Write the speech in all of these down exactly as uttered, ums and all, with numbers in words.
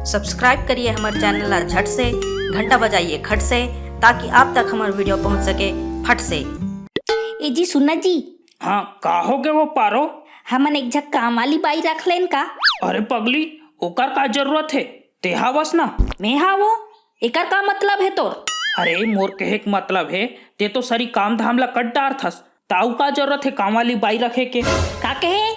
Subscribe करिए हमर channel ला झट से, घंटा बजाइए खट से, ताकि आप तक हमर वीडियो पहुंच सके फट से। ए जी, सुनना जी। हाँ, का हो गे वो पारो? हमन एक झक काम वाली बाई रख लेन का? अरे पगली, ओकर का जरूरत हे? ते हावस ना। मैं हावो, एकर का मतलब हे तोर? अरे, मोर कहे के मतलब हे, ते तो सरी काम धाम ला कट डारथस, त अउ का जरूरत हे काम वाली बाई रखे के? का कहे?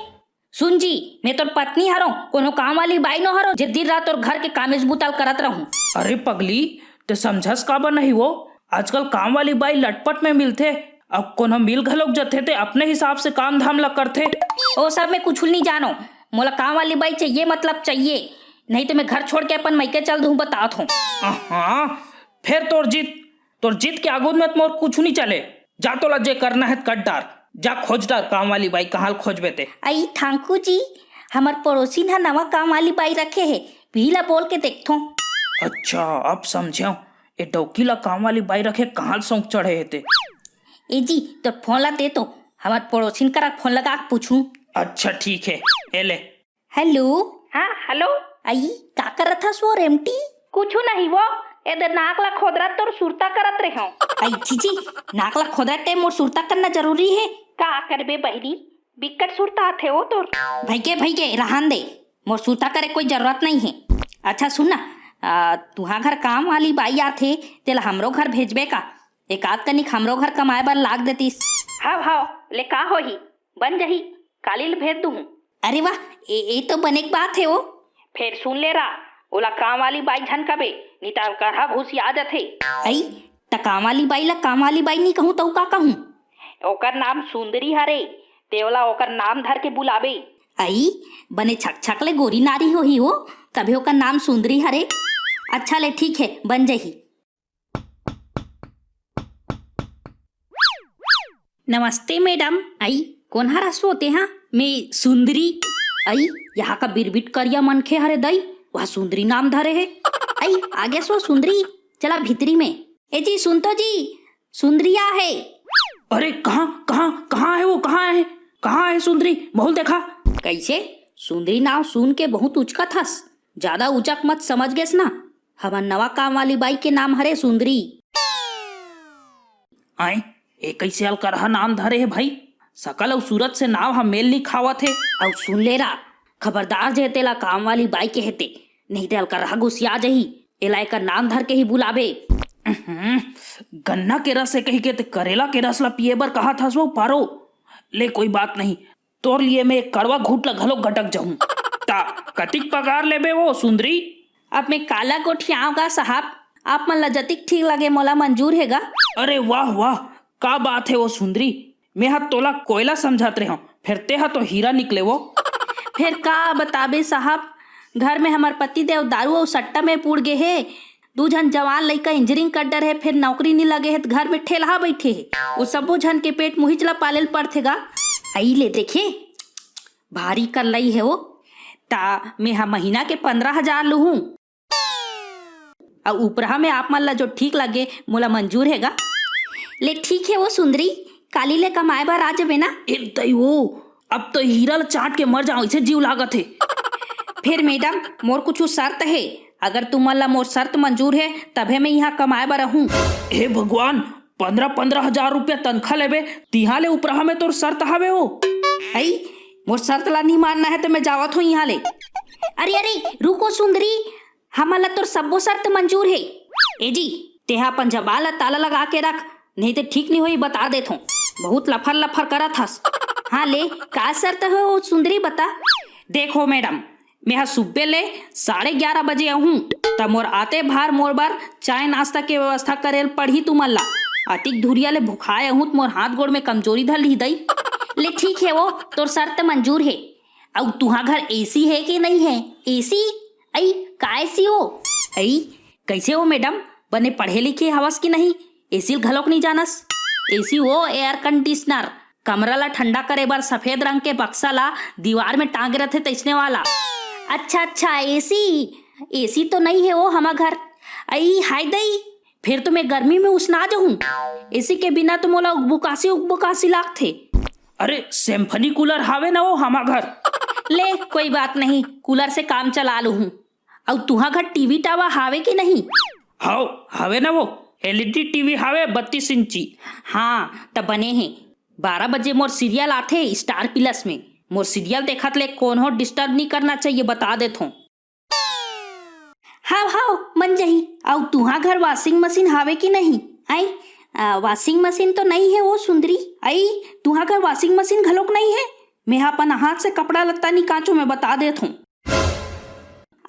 सुन जी, मैं तोर पत्नी हरों, कोनो काम वाली बाई नो हरों, जे दिन रात तोर घर के कामेज बुताल करत रहूं। अरे पगली, ते समझस काबर नहीं वो? आजकल काम वाली बाई लटपट में मिलथे, अब कोनो मिल घलोक जथे ते अपने हिसाब से काम धाम ला करथे। ओ सब मैं कुछ नहीं जानो, मोला काम वाली बाई चाहिए, मतलब चाहिए, नहीं तो मैं घर छोड़ के अपन मइके चल दूं, बतात हूँ। हाँ, फेर तोर जिद, तोर जिद के आगू में मोर कुछ नहीं चले। जा, तोला जे करना हे कट डार, जा खोज डार काम वाली बाई, कहाँ ल खोजबे ते। अई थांकू जी, हमर पड़ोसिन ह नवा काम वाली बाई रखे हे, पीला बोल के देखथों। अच्छा, अब समझेंव, ए डौकी ला काम वाली बाई रखे, कहाँ ल शौक चढ़े हे ते। ए जी, तोर फोन ला दे तो, हमर पड़ोसिन करा फोन लगा के पूछूं। अच्छा ठीक हे, ए ले। हेलो। हाँ, हेलो। अई, का करत हस वो रेमटी? कुछु नहीं वो, एदे नाक ला खोदरत तोर सुरता करत रेहों। अई, छी, छी, नाक ला खोदरत टाइम मोर सुरता करना जरूरी हे? का करबे बहिनी, बिकट सुरता आथे वो तोर। भइगे, भइगे, रहन दे, मोर सुरता करे कोई जरूरत नहीं हे। अच्छा सुन ना, आ, तुहां घर काम वाली बाई आथे, तेला हमरो घर भेजबे का? एक आध कनिक हमरो घर कमाए बर लाग देतिस। हव, हव, ले का होही, बन जही, काली ल भेज दूहूं। अरे वाह, ए, ए तो बने के बात हे वो। फेर सुन ले रा, ओला काम वाली बाई झन कबे, नी त अलकरहा घुसिया जथे। अई, त काम वाली बाई ला काम वाली बाई नी कहूं त अउ का कहूं? ओकर नाम सुंदरी हरे, ते ओला ओकर नाम धर के बुलाबे। अई, बने छक छक ले गोरी नारी होही वो, तभे ओकर नाम सुंदरी हरे। अच्छा ले ठीक हे, बन जही। नमस्ते मैडम। अई, कोन हरस वो तेहा? मैं सुंदरी। अई, यहाँ का बिरबिट करिया मनखे हरे दई, वह सुंदरी नाम धरे हे। अई, आगेस वो सुंदरी, चला भीतरी में। ए जी, सुन तो जी, सुंदरी आ हे। अरे, कहाँ, कहाँ, कहाँ हे वो, कहाँ हे, कहाँ हे सुंदरी? मोला देखा। कइसे? सुंदरी नाम सुन के बहुत उचकत हस, ज्यादा उचक मत, समझ गेस ना? हमर नवा काम वाली बाई के नाम हरे सुंदरी। आय, ए कइसे अलकरहा नाम धरे हे भाई? सकल अउ सूरत से नाव ह मेल नी खावत हे। अउ सुन ले रा, खबरदार जे तेला काम वाली बाई केहे ते, नहीं ते अलकरहा गुसिया जही। एला एकर नाम धर के ही बुलाबे। उहुं, गन्ना के रस हे कहिके ते करेला के रस ला पिए बर कहत हस वो पारो। ले कोई बात नहीं, तोर लिए मैं एक कड़वा घूंट ला घलोक घटक जाहूं। ता कतिक पगार लेबे वो सुंदरी? अब मैं काला गोठियाव गा साहब, आप मन ला जतिक ठीक लगे मोला मंजूर हे गा। अरे वाह वाह, का बात हे वो सुंदरी, मैं हा तोला कोयला समझत रेहों, फेर ते हा तो हीरा निकले वो। फेर का बताबे साहब, घर में हमर पति देव दारू अउ सट्टा में बुड़ गे हे। दू झन जवान लइका इंजीनियरिंग कर डरे हे, फेर नौकरी नी लगे हे त घर में ठेलहा बइठे हे। वो सबो झन के पेट मुहिच ला पाले ल पड़थे गा। अई ले देखे, भारी करलई हे वो। ता मैं हा महीना के पंद्रह हजार लुहूं। अउ उपरहा में आप मन ला जो ठीक लगे, मोला मंजूर हे गा। ले ठीक हे वो सुंदरी, काली ले कमाए बर आ जबे ना। ए दई वो, अब तो हीरा ल चाट के मर जाओ, इसे जीव लागत हे। फेर मैडम, मोर कुछ शर्त हे, अगर तुमन ला मोर शर्त मंजूर हे, तभे मैं इहाँ कमाए बर आहूँ। हे भगवान, पंद्रह पंद्रह हजार रुपया तनखा लेबे, तिहाँ ले उपरहा में तोर शर्त हावे वो। अई, मोर शर्त ला नी मानना हे त मैं जावत हूँ इहाँ ले। अरे, अरे, रुको सुंदरी, हमन ला तोर सब्बो शर्त मंजूर हे। ए जी, तेहा अपन जबान ला ताला लगा के रख, नहीं ते ठीक नी होही, बता देत हूँ। बहुत लफर लफर करत हस। हाँ ले, का शर्त हे वो सुंदरी, बता। देखो मैडम, मेहा सुबे ले साढ़े ग्यारह बजे आहूँ, त मोर आते भार मोर बर चाय नाश्ता के व्यवस्था करे ल पड़ही तुमन ला। अतिक धुरिया ले भुखाए आहूँ त मोर हाथ गोड़ में कमजोरी धर लिही दई। ले ठीक हे वो, तोर शर्त मंजूर हे। अउ तुहाँ घर एसी हे कि नहीं हे? एसी? अई, का एसी वो? अई, कइसे वो मैडम? बने पढ़े लिखे हवस कि नहीं? एसी ल घलोक नहीं जानस? एसी वो air conditioner, कमरा ला ठंडा करे बर सफेद रंग के बक्सा ला दीवार में टांगे रथे तइसने वाला। अच्छा, अच्छा, एसी, एसी तो नहीं हे वो हमर घर। अई, हाय दई, फेर तो मैं गर्मी में उसना जाहूँ। एसी के बिना तो मोला उकबुकासी, उकबुकासी लागथे। अरे, सिम्फनी कूलर हावे ना वो हमर घर। ले, कोई बात नहीं, कूलर से काम चला लूहूँ। अउ तुहा घर टीवी टावा हावे कि नहीं? हव, हावे ना वो, एलईडी टीवी हावे बत्तीस इंची। हाँ, त बने हे। बारह बजे मोर सीरियल आथे स्टार प्लस में। मोर सीरियल देखत ले कोनो डिस्टर्ब नहीं करना चाहिए, बता देथों। हाव, हाव, मन जाही। अउ तुहा घर वॉशिंग मशीन हावे कि नहीं? आई, आ, वॉशिंग मशीन तो नहीं है वो सुंदरी। आई, तुहा घर वॉशिंग मशीन घलोक नहीं है। मेहा अपन हाथ से कपड़ा लत्ता नहीं कांचो, मैं बता देथों।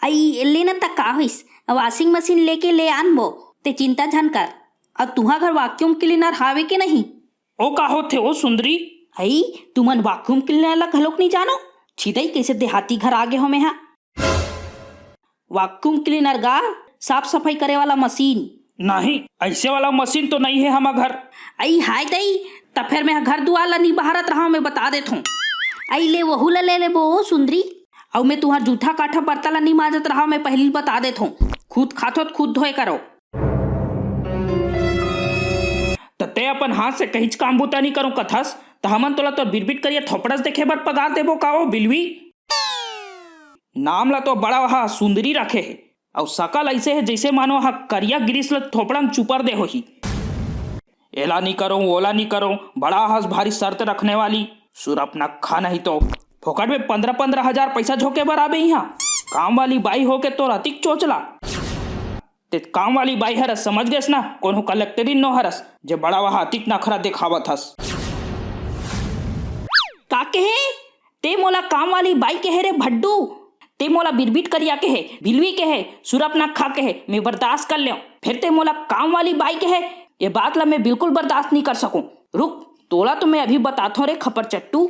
आई, ले न त का होइस, वॉशिंग मशीन लेके ले आनबो, ते चिंता झन कर। अउ तुहा घर वैक्यूम क्लीनर हावे के नहीं? ओ का होथे ओ सुंदरी? आई, तुमन वैक्यूम क्लीनर ला घलोक नहीं जानो? छिदई, कैसे देहाती घर आ गे हो मेहा। वैक्यूम क्लीनर गा, साफ सफाई करे वाला मशीन। नहीं, ऐसे वाला मशीन तो नहीं है हमा घर। आई हाय दई, त फेर मैं घर दुआर ला नहीं बहारत रहा, मैं बता देथों। आई ले वहू ला ले लेबो ओ सुंदरी। अउ मैं तुहार जूठा काठा बर्ता ला नहीं मांजत रहा, मैं पहली बता देथों। खुद खाथो त खुद धोए करो। त ते अपन हाथ से कहीच काम बूता नहीं करो कथस, त हमन तोला तोर बिरबिट करिया थोपड़स देखे बर पगार देबो का ओ बिलवी? नाम ला तो बड़ा हा सुंदरी रखे हे, अउ सकल ऐसे हे जैसे मानो हा करिया गिरीस ला थोपड़ा म चुपर दे होही। एला नी करो, ओला नी करो, बड़ा हस भारी शर्त रखने वाली। सुरप नखा नहीं तो फोकट में पन्द्रह पन्द्रह हजार पैसा झोंके बर आबे इहाँ। काम वाली बाई होके तोर अतिक चोचला। ते काम वाली बाई हरस, समझ गेस ना, कोनो कलेक्टरी नो हरस, जे बड़ा वहा अतिक नखरा देखावत हस। का कहे? ते मोला काम वाली बाई कहे रे भड्डू? ते मोला बिरबिट करिया कहे, बिलवी कहे, सुरप नखा कहे, मैं बर्दाश्त कर लेव। फिर ते मोला काम वाली बाई कहे, ये बात ला मैं बिल्कुल बर्दाश्त नहीं कर सकूं। रुक, तोला तो मैं अभी बताथों रे खपर चट्टू।